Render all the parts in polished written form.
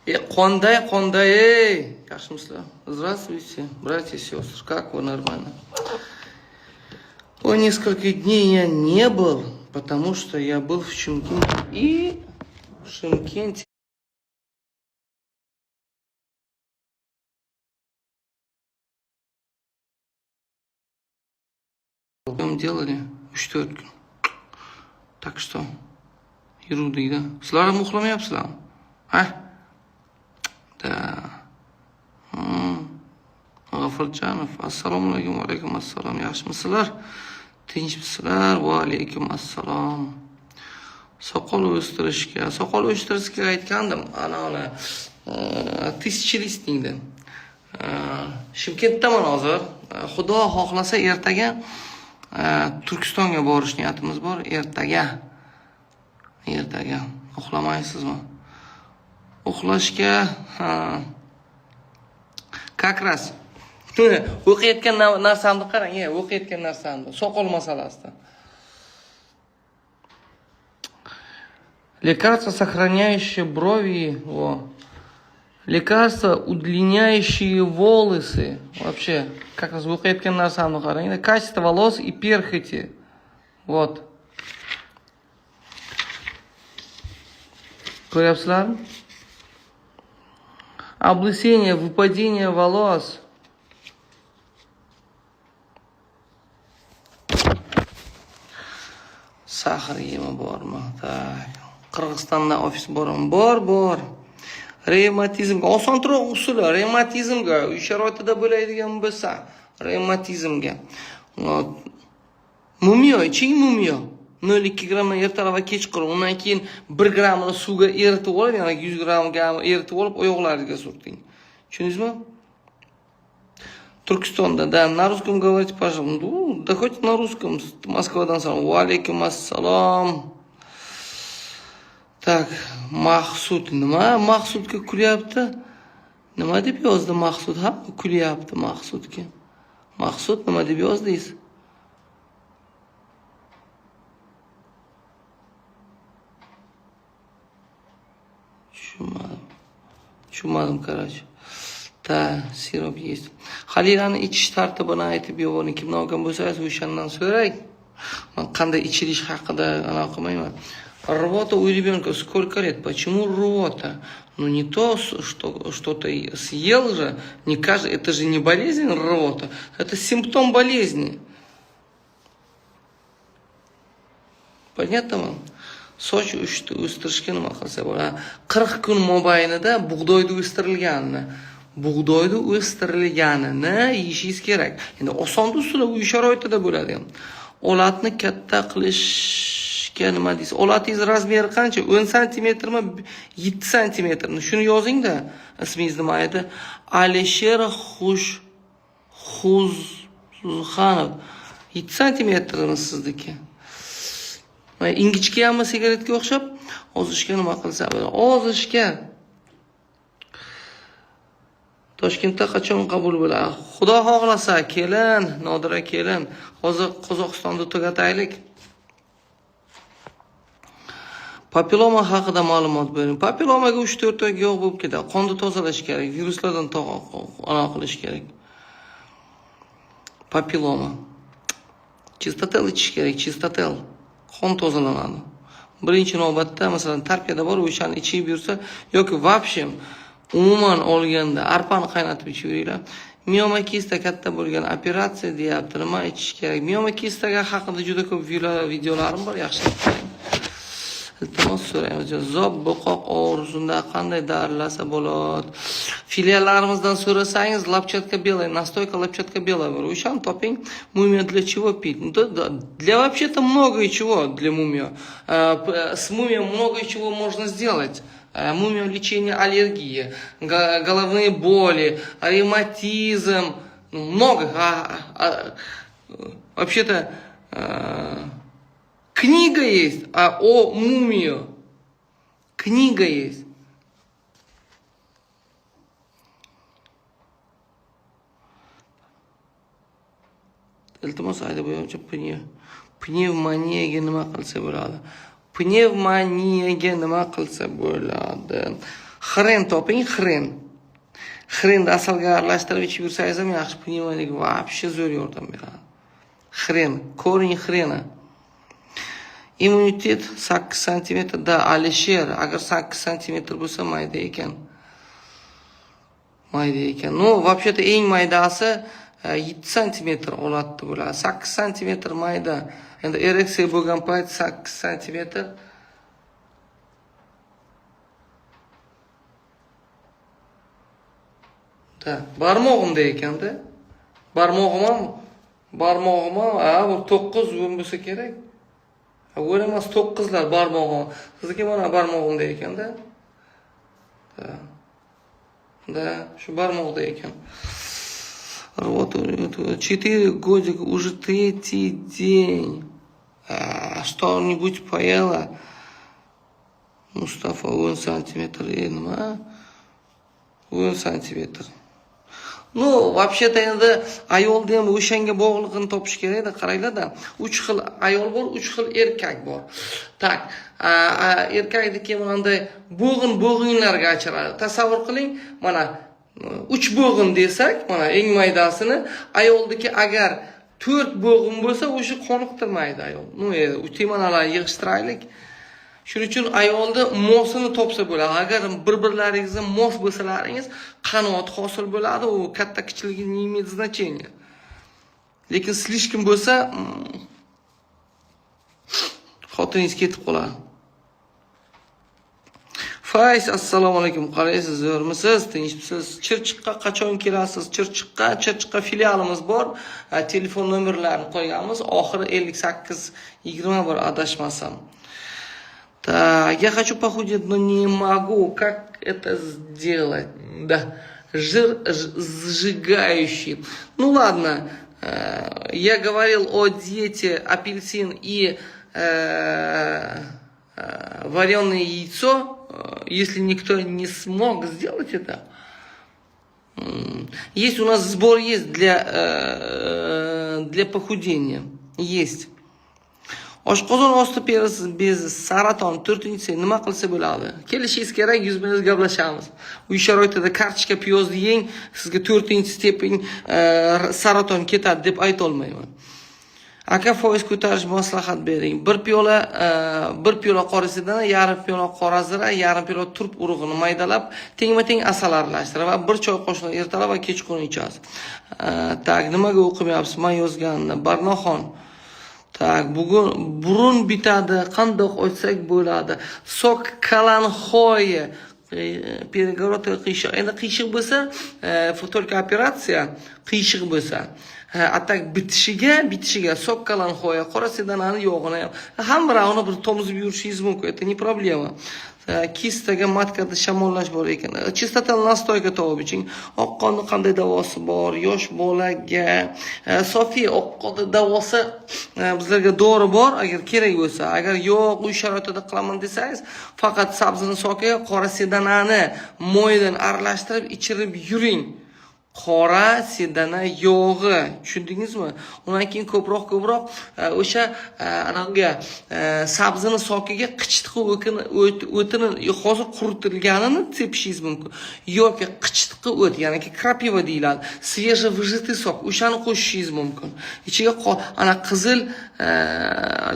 E, qanday, qanday, ey, yaxshimisizlar? Здравствуйте, братья и сестры, как вы, нормально? Ой, несколько дней я не был, потому что я был в Шымкенте. И в Шымкенте делали 3-4 kun. Так что yuruvdik-da. Sizlar ham uxlamayapsizlarmi? Ha? Да. G'afurjonov, assalomu alaykum, va alaykum assalom. Yaxshimisizlar? Tinchmisizlar? Va alaykum assalom. Soqol o'stirishga, soqol o'stirishga aytgandim. Ana uni тысячелистник da. Shimkentdaman hozir. Xudo xohlasa, ertaga Turkistonga borish niyatimiz bor. Ertaga. Ertaga. Uxlamaysizmi? Uxlashga, ha. Как раз o'qiyotgan narsamni qarang, o'qiyotgan narsamni, soqol masalasida. Лекарство, сохраняющее брови, во. Лекарство, удлиняющие волосы. Вообще, как раз o'qiyotgan narsamni qarang. Качество волос и перхоти. Вот. Ko'ryapsizlarmi? Облысение, выпадение волос. Сахар yemi bormi? Так. Qirg'izistonda ofis bormi? Bor, bor. Revmatizmga osonroq usuli, revmatizmga uy sharoitida bo'ladigan bo'lsa, revmatizmga. Mumiyo iching, mumiyo. 0,2 grammdan ertalab va kechqurun. Undan keyin 1 grammini suvga eritib olib, ya'ni 100 grammga eritib olib, oyoqlaringizga surting. Tushundingizmi? Turkistonda, да, на русском говорите, пожалуйста. Ну, да хоть на русском. Moskvadan salom. Va alaykum assalom. Так, Maqsud nima? Maqsudga kulyapti. Nima deb yozdi Maqsud? Ha, kulyapti Maqsudga. Maqsud, nima deb yozdingiz? Tushunmadim. Tushunmadim, короче. Да, сироп есть. Halilani ichish tartibini aytib yuboring. Kimdan olgan bo'lsangiz, o'shandan so'rang. Man qanday ichilish haqida anaqa qilmayman. Рвота у ребенка сколько лет? Почему рвота? Ну, не то, что что-то съел же, не каждый, это же не болезнь рвота, это симптом болезни. Понятно вам? Soch o'stirishga nima qilsa bo'ladi? 40 kun mobaynida bug'doyda o'stirilganini, bug'doyda o'stirilganini yeyishingiz kerak. Endi oson usuli uy sharoitida bo'ladi. Olatni katta qilishga nima deysiz? Olatingiz размер i qancha? 10 santimetrmi, 7 santimetrmi? Shuni yozingda. Ismingiz nima edi? Alisher Xush Xuzxanov. 7 santimetrmi sizniki? Ingichkami sigaretga o'xshab? Ozishga nima qilsa bo'ladi? Ozishga Toshkentda qachon qabul bo'ladi? Xudo xohlasa, kelin, Nodira kelin. Hozir Qozog'istonda tugataylik. Papilloma haqida ma'lumot bering. Papillomaga 3-4 oy yo'q bo'lib ketadi. Qonni tozalash kerak, viruslardan anaqa qilish kerak. Papilloma. Chistotel ichish kerak, chistotel. Qon tozalanadi. Birinchi navbatda, masalan, tarpiyada bor, o'shani ichib yursa yoki вообще umuman olganda arpani qaynatib ichib yuringlar. Mioma kista katta bo'lgan operatsiya deyapti. Nima ichish kerak? Mioma kistaga haqida juda ko'p videolarim bor, yaxshilab qarang. Iltimos so'raymiz. Zob bo'qoq og'risida qanday darilasa bo'ladi? Filiallarimizdan so'rasangiz, лапчатка белая, настойка лапчатка белая bor. O'shani toping. Мумия для чего пить? Ну, да, для вообще-то много чего для мумия. С мумией много чего можно сделать. Мумия лечение аллергии, головные боли, ревматизм, ну, много. Вообще-то книга есть о мумию. Книга есть. Iltimos, aytib bo'yicha pnevmoniyaga nima qilsa bo'ladi? Pnevmoniyaga nima qilsa bo'ladi? Хрен toping, хрен. Хрен ni asalga aralashtirib ichib yursangiz ham yaxshi, pnevmoniyaga вообще zo'r yordam beradi. Хрен, корень хрена. Immunitet 8 santimetr da, Alisher, agar 8 santimetr bo'lsa, mayda ekan. Mayda ekan. Ну, вообще-то eng maydasi 7 santimetr oladi bo'ladi. 8 santimetr mayda. Endi ereksiya bo'lgan payt 8 santimetr. Да, barmog'imda ekanda. Barmog'im ham, a, bu 9 bo'lsa kerak. Ha, emas, 9lar barmog'im. Sizniki mana barmog'imda ekanda. Да. Да, shu barmoqda ekan. Вот, 4 годика, уже третий день. А, что-нибудь поела? Mustafa, 10 santimetr, nima? 10 santimetr. Ну, вообще-то endi ayolda ham o'shanga bog'liqini topish kerakda, qaranglar-da. Uch xil ayol bor, uch xil erkak bor. Так, erkakniki bunday bo'g'in bo'g'inlarga ajraladi. Tasavvur qiling, mana uch bo'g'in desak, mana eng maydasini, ayolniki agar to'rt bo'g'in bo'lsa, o'sha qoniqtirmaydi ayol. Ну, temanalarni yig'ishtiraylik. Shuning uchun ayolni mosini topsa bo'ladi. Agar bir-birlaringizga mos bo'lsalaringiz, qanoat hosil bo'ladi, u katta kichikligi не имеет значения. Lekin слишком bo'lsa, xotiningiz ketib qoladi. Fayz, assalomu alaykum. Qalaysiz, zo'rmisiz, tinchmisiz? Chirchiqqa qachon kelasiz? Chirchiqqa filialimiz bor. Telefon nomerlarini qo'yganmiz. Oxiri 58 21, adashmasam. Так, я хочу похудеть, но не могу. Как это сделать? Да. Жир сжигающий. Ну ладно, я говорил о диете апельсин и вареное яйцо. Если никто не смог сделать это, есть у нас сбор, есть для похудения. Есть. Oshqozon osti bezi saraton to'rtinchisi, nima qilsa bo'ladi? Kelishingiz kerak, yuzma yuz gaplashamiz. Uy sharoitida kartoshka, piyozni yeng, sizga to'rtinchi степень saraton ketadi deb aytolmayman. Aka, foiz ko'tarish maslahat bering. Bir piyola qora sedana, yarim piyola qora zira, yarim piyola turp urug'ini maydalab, tengma teng asal aralashtirib va bir choy qoshiq ertalab va kechqurun ichasiz. Так, nimaga o'qimayapsiz man yozganini? Barnoxon. Так, bugun burun bitadi, qandoq ochsak bo'ladi? Сок каланхоэ, перегородка qiyshiq. Endi qiyshiq bo'lsa, только operatsiya qiyshiq bo'lsa. А так bitishiga сок каланхоэ, qora sedanani yog'ini ham hamma bir tomizib yurishingiz mumkin. Это не проблема. Kistaga матка da shamollash bor ekan. Чистотел настойка topib iching. Oqqonni qanday davosi bor? Yosh bolaga. Sofiya, oqqonni davosi, bizlarga dori bor, agar kerak bo'lsa. Agar yo'q, uy sharoitida qilaman desangiz, faqat sabzini sokiga qora sedanani moydan aralashtirib ichirib yuring. Qora sedana yog'i, tushundingizmi? Undan keyin ko'proq o'sha anaqa sabzini sokiga qichitqi o'tini hozir quritilganini tepishingiz mumkin yoki qichitqi o't, ya'ni крапива deyiladi, свежевыжатый сок, o'shani qo'shishingiz mumkin ichiga. Ana qizil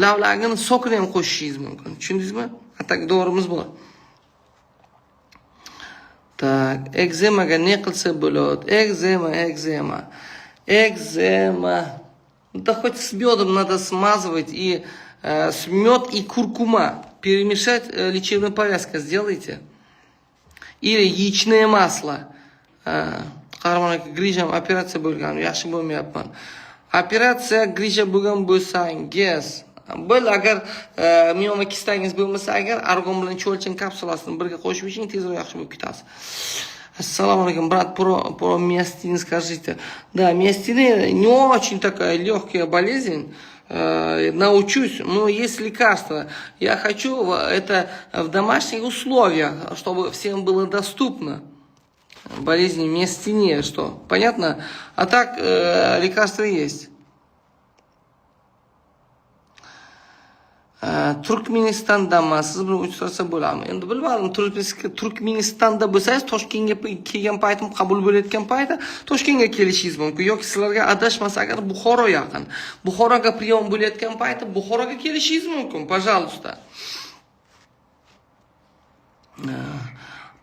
lavlagini sokini ham qo'shishingiz mumkin, tushundingizmi? А так dorimiz bor. Так, ekzemaga ne qilsa bo'ladi? Ekzema, ekzema. Экзема. Да хоть с медом надо смазывать, и с мед и куркума перемешать, лечебную повязку сделайте. Или яичное масло. Qahramon aka, grijam operatsiya bo'lgan, yaxshi bo'lmayapman. Operatsiya, grija bo'lgan bo'lsangiz, bo'ldi, agar mioma kistangiz bo'lmasa, agar argon bilan cho'lchin kapsulasini birga qo'shib iching, tezroq yaxshi bo'lib ketasiz. Assalomu alaykum, брат, про миастению скажите. Да, миастения не очень такая легкая болезнь. Научусь, но есть лекарства. Я хочу это в домашних условиях, чтобы всем было доступно. Болезнь миастения, что? Понятно? А так лекарства есть. Turkmanistondanman, siz bilan uchrasa bo'ladimi? Endi bilmadim, Turkmanistonda bo'lsangiz, Toshkentga kelgan paytim, qabul bo'layotgan payti Toshkentga kelishingiz mumkin yoki sizlarga adashmasa agar Buxoro yaqin. Buxoroga приём bo'layotgan payti Buxoroga kelishingiz mumkin, пожалуйста.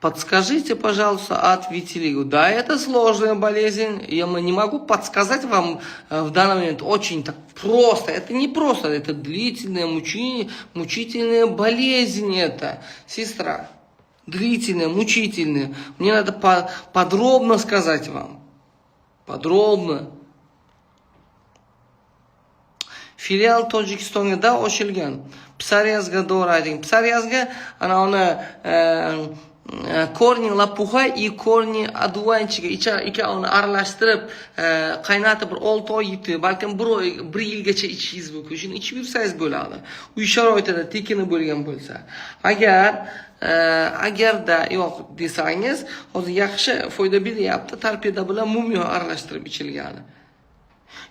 Подскажите, пожалуйста, от витилиго. Да, это сложная болезнь. Я не могу подсказать вам в данный момент очень так просто. Это не просто, это длительная, мучительная болезнь это, сестра. Длительная, мучительная. Мне надо подробно сказать вам. Подробно. Filial Tojikistonga da ochilgan. Psoriazga dori ayting. Psoriazga ana uni корни лопуха и корни одуванчика ikkovini aralashtirib, qaynatib bir 6 oy yetib, balkim 1 oy, 1 yilgacha ichishingiz mumkin. Shuni ichib yursangiz bo'ladi. Uy sharoitida tekini bo'lgan bo'lsa. Agarda yo'q desangiz, hozir yaxshi foyda beryapti torpeda bilan mumyo aralashtirib ichilgani.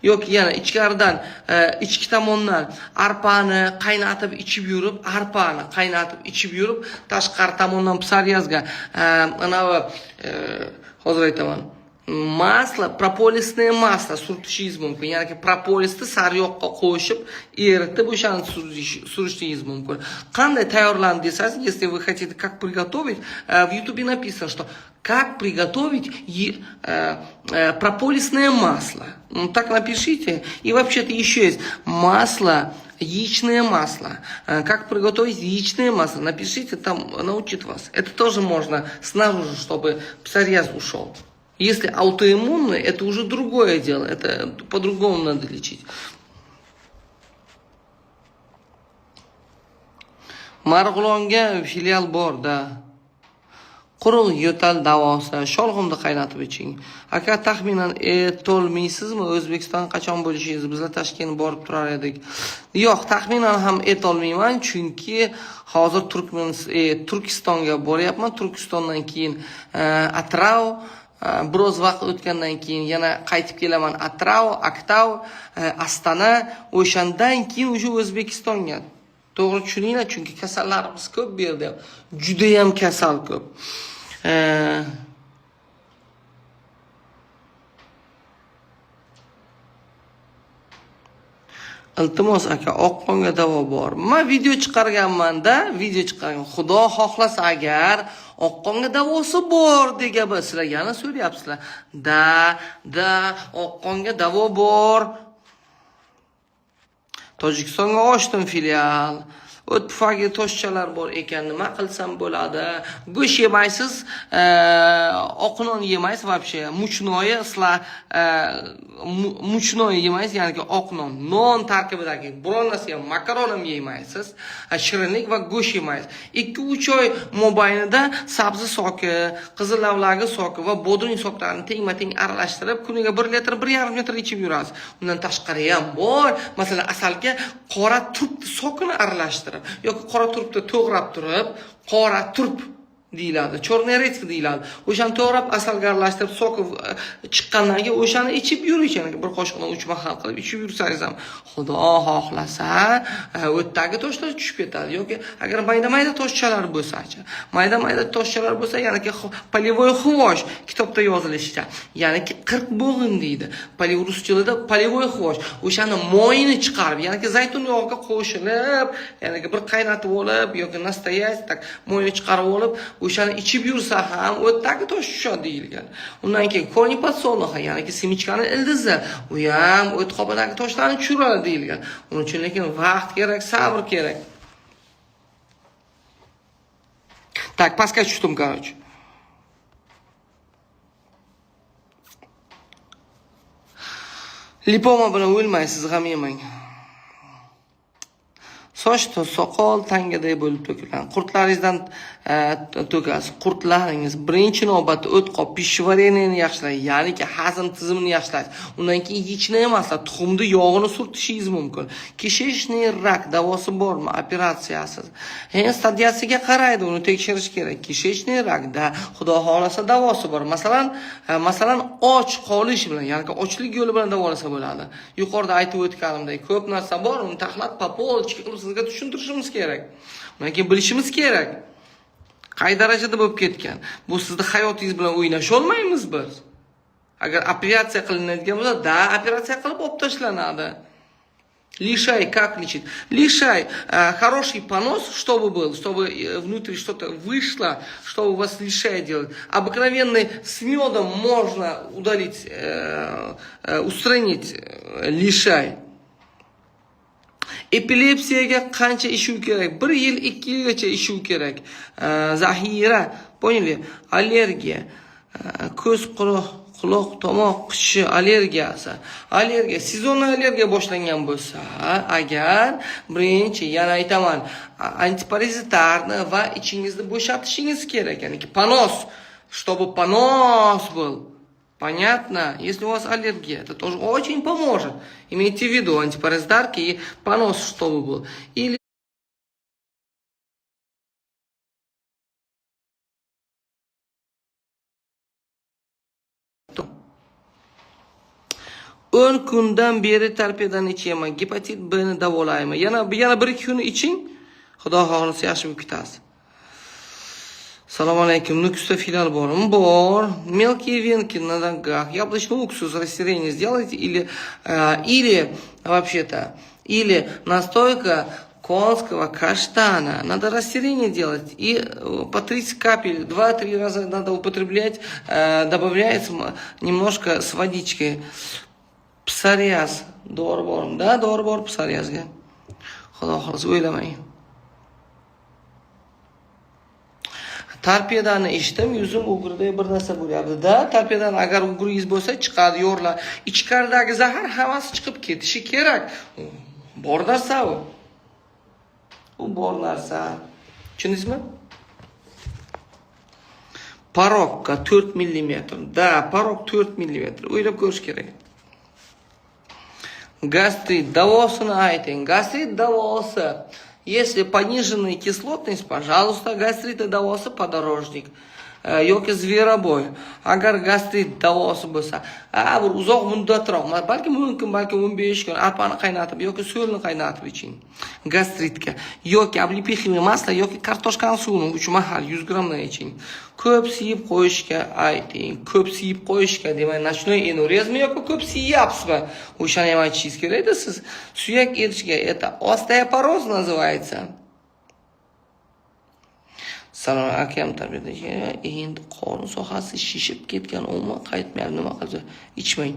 Yoki yana ichkaridan, ichki tomondan arpani qaynatib ichib yurib, arpani qaynatib ichib yurib, tashqari tomondan psoriazga anavi, hozir aytaman, maslo, propolisное масло surtishingiz mumkin. Ya'ni propolisni sariyog'ga qo'shib, eritib o'shani surishingiz mumkin. Qanday tayyorlandi desangiz, если вы хотите, как приготовить, в YouTube написано, что как приготовить прополисное масло. Ну, так напишите. И вообще-то еще есть масло, яичное масло. Как приготовить яичное масло? Напишите, там научит вас. Это тоже можно снаружи, чтобы псориаз ушел. Если аутоиммунный, это уже другое дело. Это по-другому надо лечить. Marg'ilonga filial bor, да. Quruq yo'tal davosi sholg'omda qaynatib iching. Aka, taxminan etolmaysizmi? O'zbekiston qachon bo'lishingiz? Bizlar Toshkentga borib turar edik. Yo'q, taxminan ham etolmayman, chunki hozir Turkistonga boryapman. Turkistondan keyin Atrau, biroz vaqt o'tgandan keyin yana qaytib kelaman Atrau, Aktau, Astana, o'shandan keyin o'sha O'zbekistonga. To'g'ri tushuninglar, chunki kasallarimiz ko'p bu yerda. Juda ham kasal ko'p. Iltimos aka, oqqonga davo bor. Men video chiqarganman-da, video chiqargan. Xudo xohlasa agar oqqonga davosi bor degan sizlar yana so'rayapsizlar. Да, да, oqqonga davo bor. Tojikistonga ochdim filial. O't pufagi toshchalar bor ekan, nima qilsam bo'ladi? Go'sht yemaysiz, oq non yemaysiz вообще. Мучное, мучное yemaysiz, ya'ni oq non. Non tarkibidagi biron narsa ham, makaron ham yemaysiz. Shirinlik va go'sht yemaysiz. 2-3 oy mobaynida sabzi soki, qizil lavlagi soki va bodring soklarini tengma-teng aralashtirib, kuniga 1 litr, 1,5 litr ichib yurasiz. Undan tashqari ham bor, masalan, asalga qora turp sokini aralashtirib yoki qora turpni to'g'rab turib, qora turp deyiladi, черная редька deyiladi. O'shani to'g'rab asalga aralashtirib, soki chiqqandan keyin o'shani ichib yurish, ya'ni bir qoshiqdan 3 mahal qilib ichib yursangiz ham, Xudo xohlasa, o'tdagi toshlar tushib ketadi. Yoki agar mayda-mayda toshchalar bo'lsa-chi, mayda-mayda toshchalar bo'lsa, ya'ni полевой хвощ kitobda yozilishicha, ya'ni 40 bo'g'in deydi. Rus tilida полевой хвощ, o'shani moyini chiqarib, ya'ni zaytun yog'iga qo'shilib, ya'ni bir qaynatib olib yoki настоять, так moyini chiqarib olib, o'shani ichib yursa ham o'tdagi tosh tushadi deyilgan. Undan keyin корни подсолнуха, ya'ni семечка ni ildizi, u ham o't qopidagi toshlarni tushiradi deyilgan. Uning uchun lekin vaqt kerak, sabr kerak. Так, pastga tushdim, короче. Lipoma bilan o'lmaysiz, g'am yemang. Soch, soqol tangaday bo'lib to'kilgan. Qurtlaringizdan to'kasiz. Qurtlaringiz birinchi navbatda o't qop пищеварение ni yaxshilaydi, ya'niki hazm tizimini yaxshilaydi. Undan keyin яичное масло, tuxumni yog'ini surtishingiz mumkin. Кишечный рак davosi bormi? Operatsiyasiz. Endi stadiyasiga qaraydi, uni tekshirish kerak. Кишечный рак da Xudo xohlasa davosi bor. Masalan, och qolish bilan, ya'ni ochlik yo'li bilan davolasa bo'ladi. Yuqorida aytib o'tganimdek, ko'p narsa bor, uni taxlab по полочке qilib sizga Sizga tushuntirishimiz kerak. Undan keyin bilishimiz kerak. Qay darajada bo'lib ketgan. Bu sizni hayotingiz bilan o'ynasholmaymiz biz. Agar operatsiya qilinadigan bo'lsa, да, operatsiya qilib olib tashlanadi. Лишай как лечить? Лишай, хороший понос, чтобы был, чтобы внутри что-то вышло, чтобы у вас лишай делать. Обыкновенный с медом можно удалить, устранить лишай. Epilepsiyaga qancha ishuv kerak? 1 yil, 2 yilgacha ishuv kerak. Zaxira, поняли? Allergiya, ko'z, quloq, tomoq qichishi allergiyasi. Allergiya, сезонный allergiya boshlangan bo'lsa, agar birinchi, yana aytaman, антипаразитарный va ichingizni bo'shatishingiz kerak, ya'ni понос, чтобы понос был. Понятно? Если у вас аллергия, это тоже очень поможет. Имейте в виду антипаразитарки и понос, чтобы был. Или 10 kundan beri torpedani ichyapman. Gepatit B ni davolayman. Yana 1-2 kun iching. Xudo xohlasa, yaxshi bo'lib ketasiz. Assalomu alaykum. Nukusda filial bormi? Bor. Мелкие венки на ногах. Яблочный уксус растирание сделайте или вообще-то или настойка конского каштана. Надо растирение делать. И по 30 капель 2-3 раза надо употреблять. Добавляется немножко с водичкой. Psoriaz dori bormi? Да, dori bor psoriazga. Xudo xohlasa, o'ylamang. Torpedani ichdim, yuzim ugriday bir narsa bo'lyapti. Да, torpedani agar ugringiz bo'lsa, chiqadi, yo'rlar. Ichkaridagi zahar hammasi chiqib ketishi kerak. Bor narsa u. U bor narsa. Tushundingizmi? Порог ka 4 mm. Да, порог 4 mm. O'ylab ko'rish kerak. Gastrit davosini ayting. Gastrit davosi. Если пониженная кислотность, пожалуйста, gastrita davosi подорожник yoki зверобой. Agar gastrit davosi bo'lsa, a bir uzoq muddatroq, balkim 10 kun, balkim 15 kun arpani qaynatib yoki so'lni qaynatib iching. Gastritga yoki облепиховое масло yoki kartoshkani suvini 3 mahal 100 grammdan iching. Ko'p siyib qo'yishga ayting. Ko'p siyib qo'yishga, demak, ночной энурез mi yoki ko'p siyyapsizmi? O'shani ham aytishingiz kerakda siz. Suyak erishiga, это osteoporoz называется. Salom akam, tarbiyada endi qorin sohasi shishib ketgan, umuman qaytmayapti, nima qilsa? Ichmang.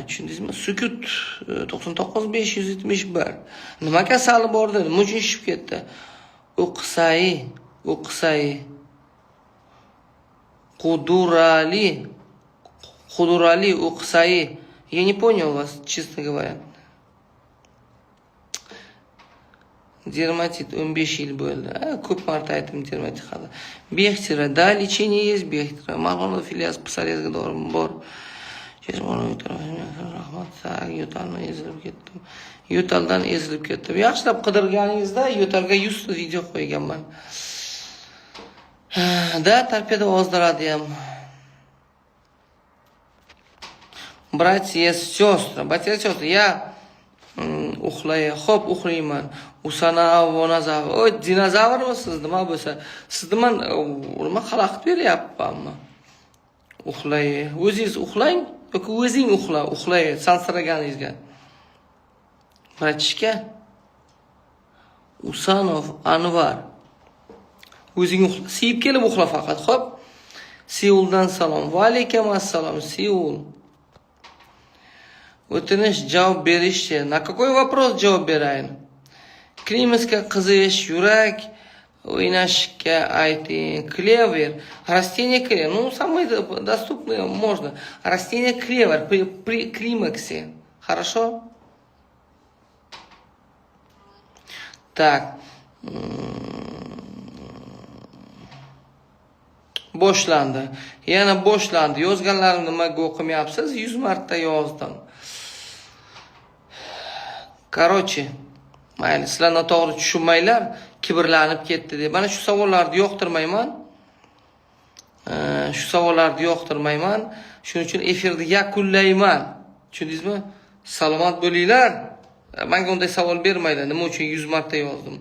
Tushundingizmi? Sukut 99 571. Nima kasali bor dedi, nima uchun shishib ketdi? O'qisay, o'qisay. Qudurali, Qudurali o'qisay. Я не понял вас, честно говоря. Dermatit 15 yil bo'ldi. Ko'p marta aytdim dermatit haqida. Бехтера, да, лечение есть Бехтера. Marg'ilon filiyasi psoriazga dori bor. Rahmat, yo'talni ezilib ketdim. Yo'taldan ezilib ketdim. Yaxshilab qidirganingizda yo'talga 100 ta video qo'yganman. Да, torpedo ozdiradi ham. Братья, сестры, братья, сестры, я uxlay, xo'p, uxlayman. Usanavonazavr. Oy, dinozavrmisiz, nima bo'lsa? Sizni man nima xalaqit beryapmanmi? Uxlay. O'zingiz uxlang yoki o'zing uxla, uxlay sansiraganingizga. Братишка Usanov Anvar. O'zing uxla, siyib kelib uxla faqat, xo'p? Seuldan salom. Va alaykum assalom, Seul. O'tinish javob berishchi. На какой вопрос javob berayin? Klimatsga qizish, yurak o'ynashga ayting. Клевер. Растение клевер. Ну, самые доступные можно. Растение клевер при климаксе. Хорошо? Так. Boshlandi. Yana boshlandi. Yozganlarimni nimaga o'qimayapsiz? 100 marta yozdim. Короче, mayli, sizlar noto'g'ri tushunmanglar, kibrlanib ketdi deb. Mana shu savollarni yoqtirmayman. Shu savollarni yoqtirmayman. Shuning uchun efirni yakunlayman. Tushundingizmi? Salomat bo'linglar. Manga unday savol bermanglar, nima uchun 100 marta yozdim.